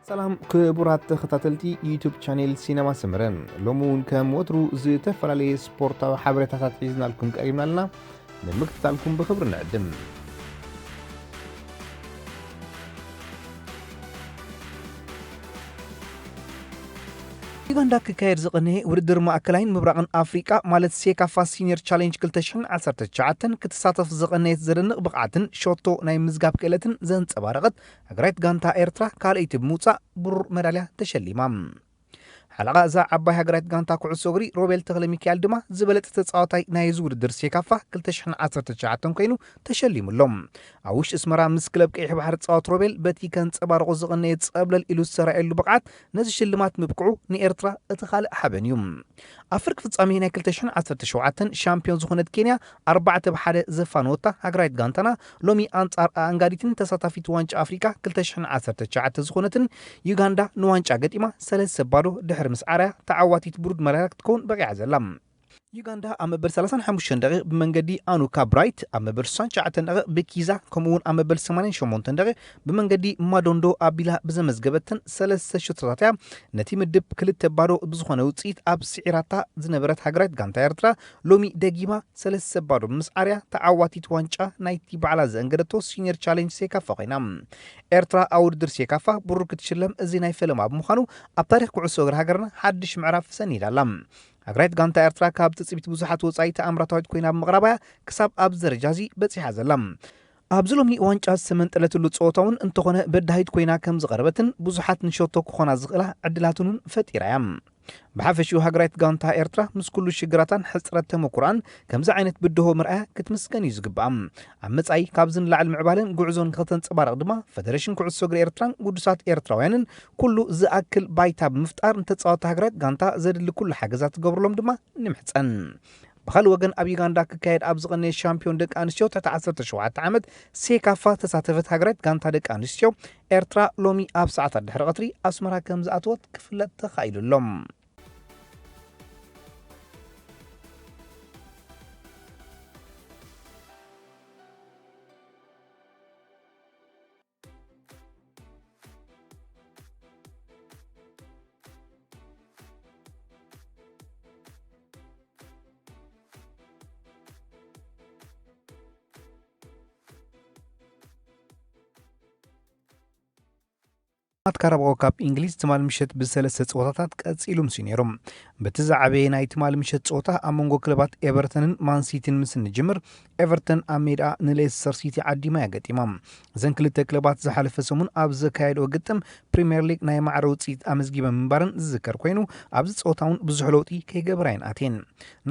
ሰላም ክቡራት ተኸታተልቲ ዩቱብ ቻኔል ሲነማ ሰመረ፣ ሎሚ እውን ከም ወትሩ ዝተፈላለየ ስፖርታዊ ሓበሬታታት ሒዝናልኩም ቀሪብና ኣለና። ንምክትታልኩም ብኽብሪ ንዕድም። ዩጋንዳ ክካየድ ዝቐነየ ውድድር ማእከላይን ምብራቕን ኣፍሪቃ ማለት ሴካፋ ሲኒየር ቻሌንጅ ክልተ ሽሕን ዓሰርተ ትሽዓተን ክትሳተፍ ዝቐነየት ዘደንቕ ብቕዓትን ሾቶ ናይ ምዝጋብ ክእለትን ዘንጸባረቐት ሃገራዊት ጋንታ ኤርትራ ካልኣይቲ ብምውጻእ ብሩር መዳልያ ተሸሊማ። ሓለቓ እዛ ዓባይ ሃገራዊት ጋንታ ኩዕሶ እግሪ ሮቤል ተኽለ ሚካኤል ድማ ዝበለጸ ተጻዋታይ ናይዚ ውድድር ሴካፋ ክልተ ሽሕን ዓሰርተ ትሽዓተን ኮይኑ ተሸሊሙ ኣሎ። ኣብ ውሽጢ ኣስመራ ምስ ክለብ ቀይሕ ባሕሪ ዝጻወት ሮቤል በቲ ከንጸባርቖ ዝቐነየ ጸብለል ኢሉ ዝተራእየሉ ብቕዓት ነዚ ሽልማት ምብቅዑ ንኤርትራ እቲ ካልእ ሓበን እዩ። ኣብ ፍርቂ ፍጻሜ ናይ ክልተ ሽሕን ዓሰርተ ሸውዓተን ሻምፒዮን ዝኾነት ኬንያ ኣርባዕተ ብ ሓደ ዘፋነወታ ሃገራዊት ጋንታና ሎሚ ኣንጻር ኣኣንጋዲትን ተሳታፊት ዋንጫ ኣፍሪቃ ክልተ ሽሕን ዓሰርተ ትሽዓተ ዝኾነትን ዩጋንዳ ንዋንጫ ገጢማ ሰለስተ ባዶ ድሕሪ ምስዓርያ ተዓዋቲት ብሩር መዳልያ ክትከውን በቒዓ ዘላ። ዩጋንዳ ኣብ መበል ሰላሳን ሓሙሽተን ደቂቕ ብመንገዲ ኣኑካ ብራይት፣ ኣብ መበል ስሳን ትሽዓተን ደቂቕ ብኪዛ ከምኡ እውን ኣብ መበል ሰማንያን ሸሞንተን ደቂቕ ብመንገዲ ማዶንዶ ኣቢላ ብዘመዝገበተን ሰለስተ ሹቶታት እያ ነቲ ምድብ ክልተ ባዶ ብዝኾነ ውፅኢት ኣብ ስዒራታ ዝነበረት ሃገራዊት ጋንታ ኤርትራ ሎሚ ደጊማ ሰለስተ ባዶ ብምስዓርያ ተዓዋቲት ዋንጫ ናይቲ ባዕላ ዘእንገደቶ ሲኒየር ቻሌንጅ ሴካፋ ኮይና። ኤርትራ ኣብ ውድድር ሴካፋ ብሩር ክትሽለም እዚ ናይ ፈለማ ብምዃኑ ኣብ ታሪኽ ኩዕሶ እግሪ ሃገርና ሓድሽ ምዕራፍ ሰኒዳ ኣላ። ሃገራዊት ጋንታ ኤርትራ ካብ ትጽቢት ብዙሓት ወጻኢ ተኣምራታዊት ኮይና ብምቕራባያ ክሳብ ኣብዚ ደረጃ እዚ በጺሓ ዘላ። ኣብዚ ሎሚ ዋንጫ ዝተመንጠለትሉ ጸወታ እውን እንተኾነ በዳሂት ኮይና ከም ዝቐረበትን ብዙሓት ንሸቶ ክኾና ዝኽእላ ዕድላትንን ፈጢራ እያ። ብሓፈሽኡ ሃገራዊት ጋንታ ኤርትራ ምስ ኩሉ ሽግራታን ሕጽረት ተመኩራን ከምዚ ዓይነት ብድሆ ምርኣያ ክትምስገን እዩ ዝግብኣ። ኣብ መጻኢ ካብዚ ንላዕሊ ምዕባለን ጉዕዞን ከተንጸባርቕ ድማ ፈደረሽን ኩዕሶ እግሪ ኤርትራን ግዱሳት ኤርትራውያንን ኩሉ ዝኣክል ባይታ ብምፍጣር ንተጻወትቲ ሃገራዊት ጋንታ ዘድሊ ኩሉ ሓገዛት ትገብርሎም ድማ ንምሕጸን። ብኻልእ ወገን ኣብ ዩጋንዳ ክካየድ ኣብ ዝቐነየ ሻምፒዮን ደቂ ኣንስትዮ ትሕቲ ዓሰርተ ሸውዓተ ዓመት ሴካፋ ተሳተፈት ሃገራዊት ጋንታ ደቂ ኣንስትዮ ኤርትራ ሎሚ ኣብ ሰዓታት ድሕሪ ቀትሪ ኣስመራ ከም ዝኣተወት ክፍለጥ ተኻኢሉ ኣሎ። ኣት ካራባኦ ካፕ እንግሊዝ ትማል ምሸት ብሰለስተ ጸወታታት ቀጺሉ ምስ ነይሩ። በቲ ዝዓበየ ናይ ትማል ምሸት ጸወታ ኣብ መንጎ ክለባት ኤቨርተንን ማንሲቲን ምስ እንጅምር፣ ኤቨርተን ኣብ ሜዳ ንሌስተር ሲቲ ዓዲማ እያ ገጢማ። እዘን ክልተ ክለባት ዝሓለፈ ሰሙን ኣብ ዘካየድኦ ግጥም ፕሪምየር ሊግ ናይ ማዕረ ውጽኢት ኣመዝጊበን ምንባረን ዝዝከር ኮይኑ፣ ኣብዚ ጸወታ እውን ብዙሕ ለውጢ ከይገበራ እየን ኣትየን።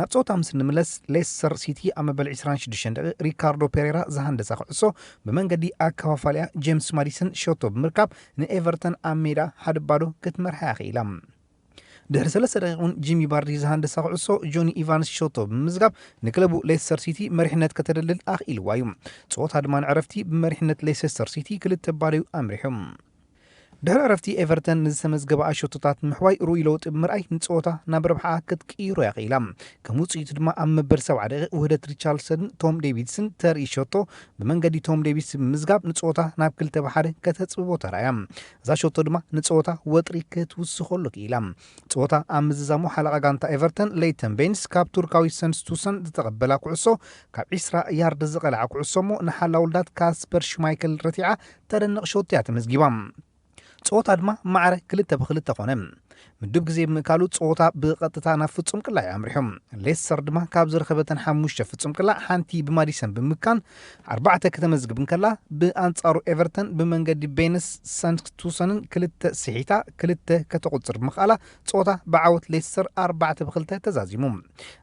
ናብ ጸወታ ምስ እንምለስ፣ ሌስተር ሲቲ ኣብ መበል ዕስራን ሽዱሽተን ደቂቕ ሪካርዶ ፔሬራ ዝሃንደሳ ኩዕሶ ብመንገዲ ኣከፋፋሊኣ ጄምስ ማዲሰን ሸቶ ብምርካብ ንኤቨርተን ኣብ ሜዳ ሓደ ባዶ ክትመርሓ እያ ክኢላ። ድሕሪ ሰለስተ ደቂቕ እውን ጂሚ ባርዲ ዝሃንደሳ ኩዕሶ ጆኒ ኢቫንስ ሸቶ ብምምዝጋብ ንክለቡ ሌስተር ሲቲ መሪሕነት ከተደልድል ኣኽኢልዋ እዩ። ጸወታ ድማ ንዕረፍቲ ብመሪሕነት ሌስተር ሲቲ ክልተ ባዶ እዩ ኣምሪሑ። ድሕሪ ዕረፍቲ ኤቨርተን ንዝተመዝገበኣ ሸቶታት ምሕዋይ ርኡይ ለውጢ ብምርኣይ ንጸወታ ናብ ረብሓኣ ክትቅይሮ እያ ክኢላ። ከም ውጽኢቱ ድማ ኣብ መበል ሰብዓ ደቂቕ ውህደት ሪቻርልሰንን ቶም ዴቪድስን ተርኢ ሸቶ ብመንገዲ ቶም ዴቪድስ ብምምዝጋብ ንጸወታ ናብ ክልተ ብ ሓደ ከተጽብቦ ተራእያ። እዛ ሸቶ ድማ ንጸወታ ወጥሪ ክትውስኸሉ ክኢላ። ጸወታ ኣብ ምዝዛሙ ሓለቓ ጋንታ ኤቨርተን ሌይተን ቤንስ ካብ ቱርካዊ ሰንስቱሰን ዝተቐበላ ኩዕሶ ካብ ዒስራ ያርድ ዝቐልዓ ኩዕሶ እሞ ንሓላው ልዳት ካስፐር ሽማይከል ረቲዓ ተደንቕ ሸቶ እያ ተመዝጊባ። ጸወታ ድማ ማዕረ ክልተ ብ ክልተ ኮነ። ምዱብ ግዜ ብምእካሉ ጸወታ ብቐጥታ ናብ ፍጹም ቅላዕ እዩ ኣምሪሑ። ሌስተር ድማ ካብ ዝረኸበተን ሓሙሽተ ፍጹም ቅላዕ ሓንቲ ብማዲሰን ብምምካን ኣርባዕተ ከተመዝግብ እንከላ፣ ብኣንጻሩ ኤቨርተን ብመንገዲ ቤንስ ሰንስቱሰንን ክልተ ስሒታ ክልተ ከተቑጽር ብምኽኣላ ጸወታ ብዓወት ሌስተር ኣርባዕተ ብ ክልተ ተዛዚሙ።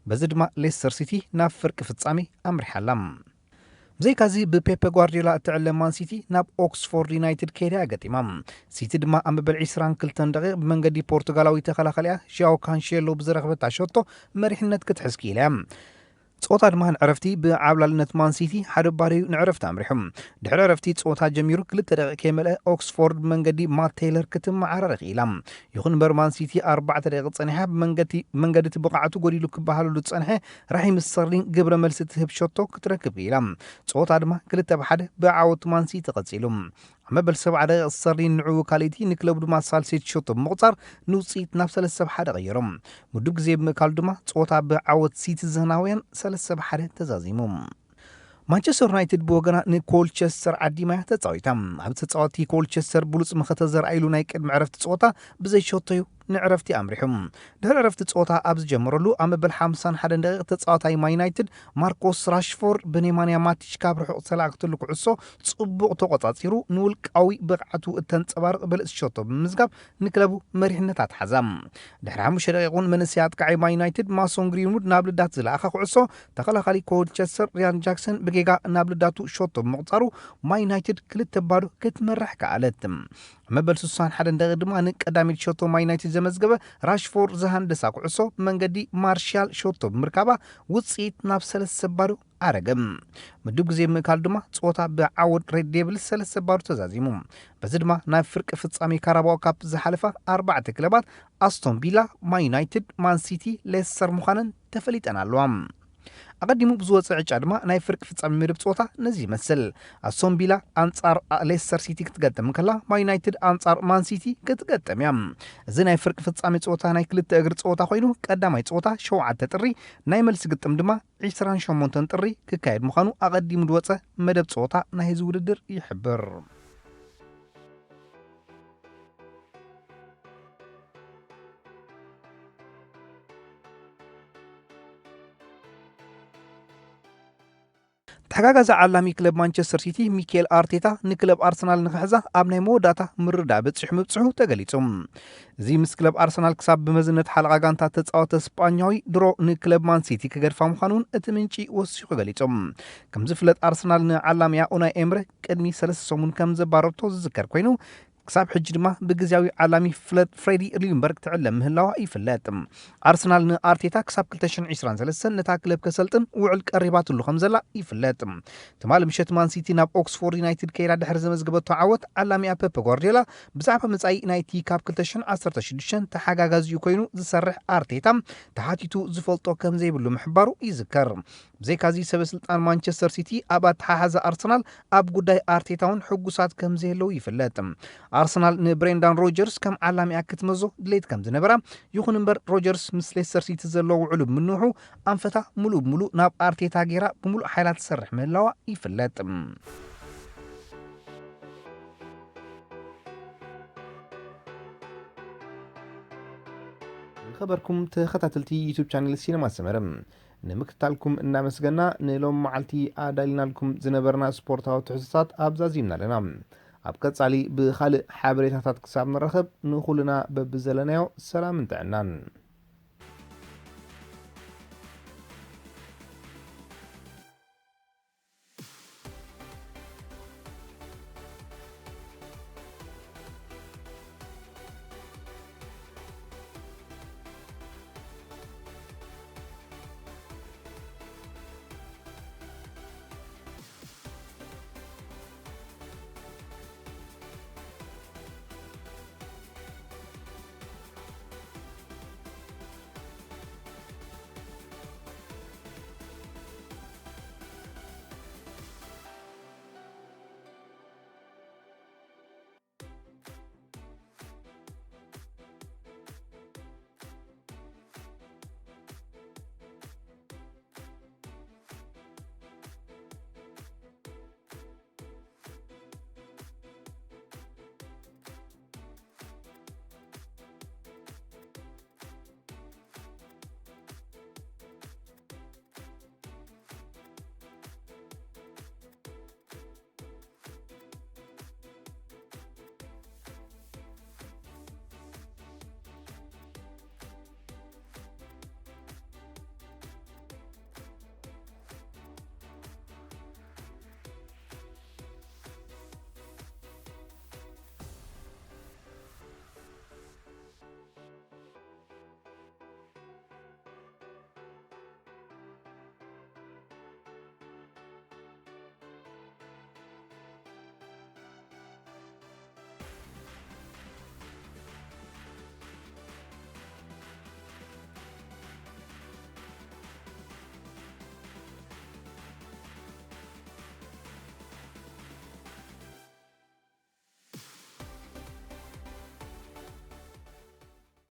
በዚ ድማ ሌስተር ሲቲ ናብ ፍርቂ ፍጻሜ ኣምሪሓ ኣላ። ብዘይካዚ ብፔፐ ጓርዲዮላ እትዕለ ማን ሲቲ ናብ ኦክስፎርድ ዩናይትድ ከይዳ እያ ገጢማ። ሲቲ ድማ ኣብ መበል ዕስራን ክልተን ደቂቕ ብመንገዲ ፖርቱጋላዊ ተኸላኻሊኣ ዣኦ ካንሼሎ ብዝረኸበታ ሸቶ መሪሕነት ክትሕዝ ክኢላ እያ። ጸወታ ድማ ንዕረፍቲ ብዓብላልነት ማን ሲቲ ሓደ ባዶ እዩ ንዕረፍቲ ኣምሪሑ። ድሕሪ ዕረፍቲ ጸወታ ጀሚሩ ክልተ ደቂቕ ከይመልአ ኦክስፎርድ ብመንገዲ ማት ቴይለር ክትመዓራረ ክኢላ። ይኹን እምበር ማን ሲቲ ኣርባዕተ ደቂቕ ጸኒሓ ብመንገዲ ብመንገዲ እቲ ብቕዓቱ ጎዲሉ ክበሃለሉ ዝጸንሐ ራሂም ስተርሊንግ ግብረ መልሲ ትህብ ሸቶ ክትረክብ ክኢላ። ጸወታ ድማ ክልተ ብ ሓደ ብዓወት ማን ሲቲ ቀጺሉ። ኣብ መበል ሰብዓ ደቂቕ ስተርሊን ንዕኡ ካልኣይቲ ንክለቡ ድማ ሳልሰይቲ ሸቶ ብምቑጻር ንውጽኢት ናብ ሰለስተ ሰብ ሓደ ቀይሮም። ምዱብ ግዜ ብምእካሉ ድማ ጸወታ ብዓወት ሲቲዘናውያን ሰለስተ ሰብ ሓደ ተዛዚሙ። ማንቸስተር ዩናይትድ ብወገና ንኮልቸስተር ዓዲማያ ተጻዊታ። ኣብ ተጻዋቲ ኮልቸስተር ብሉጽ መኸተ ዘርኣይሉ ናይ ቅድሚ ዕረፍቲ ጸወታ ብዘይ ሸቶዩ ንዕረፍቲ ኣምሪሑ። ድሕሪ ዕረፍቲ ጸወታ ኣብ ዝጀመረሉ ኣብ መበል ሓምሳን ሓደን ደቂቕ ተጻዋታይ ማን ዩናይትድ ማርኮስ ራሽፎርድ ብኔማንያ ማቲች ካብ ርሑቕ ዝተላእክትሉ ኩዕሶ ጽቡቕ ተቖጻጺሩ ንውልቃዊ ብቕዓቱ እተንጸባርቕ ብልጽቲ ሸቶ ብምምዝጋብ ንክለቡ መሪሕነት ኣትሓዛ። ድሕሪ ሓሙሽተ ደቂቕ እውን መንእሰይ ኣጥቃዓይ ማን ዩናይትድ ማሶን ግሪንውድ ናብ ልዳት ዝለኣኻ ኩዕሶ ተኸላኻሊ ኮልቸስተር ሪያን ጃክሰን ብጌጋ ናብ ልዳቱ ሸቶ ብምቕጻሩ ማን ዩናይትድ ክልተ ባዶ ክትመርሕ ከኣለት። መበል ስሳን ሓደን ደቂቕ ድማ ንቀዳመይቲ ሸቶ ማን ዩናይትድ ዘመዝገበ ራሽፎርድ ዝሃንደሳ ኩዕሶ መንገዲ ማርሻል ሸቶ ብምርካባ ውጽኢት ናብ ሰለስተ ባዶ ኣረገ። ምዱብ ግዜ ምእካል ድማ ጸወታ ብዓወት ሬድ ዴቪልስ ሰለስተ ባዶ ተዛዚሙ። በዚ ድማ ናብ ፍርቂ ፍጻሜ ካራባኦ ካፕ ዝሓለፋ ኣርባዕተ ክለባት ኣስቶን ቪላ፣ ማን ዩናይትድ፣ ማን ሲቲ፣ ሌስተር ምዃነን ተፈሊጠን ኣለዋ። ኣቐዲሙ ብዝወፀ ዕጫ ድማ ናይ ፍርቂ ፍጻሜ መደብ ጸወታ ነዚ ይመስል። ኣስቶን ቪላ ኣንጻር ሌስተር ሲቲ ክትገጥም ከላ፣ ማን ዩናይትድ ኣንጻር ማን ሲቲ ክትገጥም እያ። እዚ ናይ ፍርቂ ፍጻሜ ጸወታ ናይ ክልተ እግሪ ጸወታ ኮይኑ፣ ቀዳማይ ጸወታ ሸውዓተ ጥሪ፣ ናይ መልሲ ግጥም ድማ ዒስራን ሸሞንተን ጥሪ ክካየድ ምዃኑ ኣቐዲሙ ዝወፀ መደብ ጸወታ ናይ ህዝቢ ውድድር ይሕብር። ተሓጋጋዚ ዓላሚ ክለብ ማንቸስተር ሲቲ ሚኬል ኣርቴታ ንክለብ ኣርሰናል ንክሕዛ ኣብ ናይ መወዳእታ ምርዳእ በጺሑ ምብጽሑ ተገሊጹ። እዚ ምስ ክለብ ኣርሰናል ክሳብ ብመዝነት ሓለቓ ጋንታ ተጻወተ ስጳኛዊ ድሮ ንክለብ ማን ሲቲ ክገድፋ ምዃኑ እውን እቲ ምንጪ ወሲኹ ገሊጹ። ከም ዝፍለጥ ኣርሰናል ንዓላሚኣ ኡናይ ኤምረ ቅድሚ ሰለስተ ሰሙን ከም ዘባረርቶ ዝዝከር ኮይኑ ክሳብ ሕጂ ድማ ብግዜያዊ ዓላሚ ፍለ- ፍሬዲ ሊንበርግ ትዕለም ምህላዋ ይፍለጥ። ኣርሰናል ንኣርቴታ ክሳብ ክልተ ሽሕን ዕስራን ሰለስተን ነታ ክለብ ከሰልጥን ውዕል ቀሪባትሉ ከም ዘላ ይፍለጥ። ትማሊ ምሸት ማን ሲቲ ናብ ኦክስፎርድ ዩናይትድ ከይዳ ድሕሪ ዘመዝገበቶ ዓወት ዓላሚኣ ፔፕ ጓርዲዮላ ብዛዕባ መጻኢ ናይቲ ካብ ክልተ ሽሕን ዓሰርተ ሽዱሽተን ተሓጋጋዚኡ ኮይኑ ዝሰርሕ ኣርቴታ ተሓቲቱ ዝፈልጦ ከም ዘይብሉ ምሕባሩ ይዝከር። ብዘይካዚ ሰበ ስልጣን ማንቸስተር ሲቲ ኣብ ኣተሓሓዛ ኣርሰናል ኣብ ጉዳይ ኣርቴታ እውን ሕጉሳት ከም ዘየለዉ ይፍለጥ። ኣርሰናል ንብሬንዳን ሮጀርስ ከም ዓላሚኣ ክትመዞ ድሌት ከም ዝነበራ፣ ይኹን እምበር ሮጀርስ ምስ ሌስተር ሲቲ ዘለዎ ውዕሉ ብምንውሑ ኣንፈታ ሙሉእ ብሙሉእ ናብ ኣርቴታ ገይራ ብሙሉእ ሓይላ ትሰርሕ ምህላዋ ይፍለጥ። ዝኸበርኩም ተኸታተልቲ ዩቱብ ቻነል ሲነማ ሰመረ፣ ንምክትታልኩም እናመስገና፣ ንሎም መዓልቲ ኣዳሊናልኩም ዝነበርና ስፖርታዊ ትሕዝቶታት ኣብዛዚምና ኣለና። ኣብ ቀጻሊ ብኻልእ ሓበሬታታት ክሳብ ንራኸብ፣ ንኹልና በብዘለናዮ ሰላምን ጥዕናን።